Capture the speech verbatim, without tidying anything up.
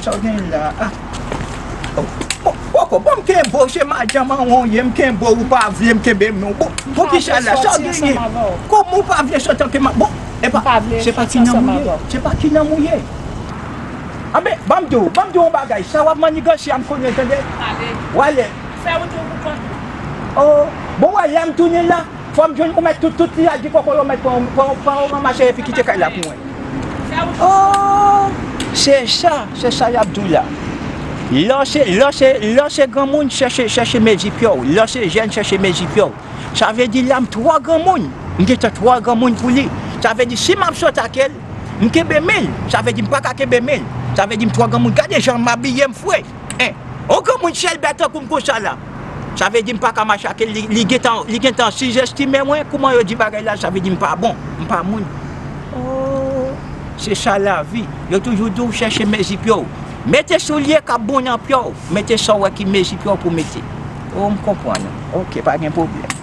Sa w gen la? Ah. Oh, bon, poko, bon, m kenbe w, se madanm an w ye, m kenbe w, ou pa vle m kenbe men w. Bon, poukisa la, sa w genyen? Kòman ou pa vle soti anke ma-, bon, epa, se pa ki nanm ou ye, se pa ki nanm ou ye. Anben, ban m di w, ban m di w yon bagay, sa w ap manniganse a m konnen, tande? W ale. Fè wout ou pou kont ou. Oh, bon, w ale, m tounen la. Fò m jwenn ou mèt tout, tout ti a di koko yo mèt pran, pran, pran yo ranmase epi kite kay la pou mwen. Oh, se sa, se sa y ap di w la. Lè w se, lè w se, lè w se granmoun, chèche, chèche mezi pye w. Lè w se jèn, chèche mezi pye w. Sa vle di la m twò granmoun. M gentan twò granmoun pou li. Sa vle di si m ap sot ak el, m kenbe men l. Sa vle di m pa ka kenbe men l. Sa vle di m twò granmoun. Gade jan m abiye, m fre. Hein? On granmoun chèlbè tankou m konsa la. Sa vle di m pa ka mache ak li, li gentan, li gentan sizestime mwen. Kouman yo di bagay la, sa vle di m pa bon, m pa moun. Oh, se sa lavi. Yo toujou di w chèche mezi pye w. Mete soulye k ap bon nan pye w. Mete sa w wè ki mezi pye w pou mete. Oh, m konprann. Ok, pa gen pwoblèm.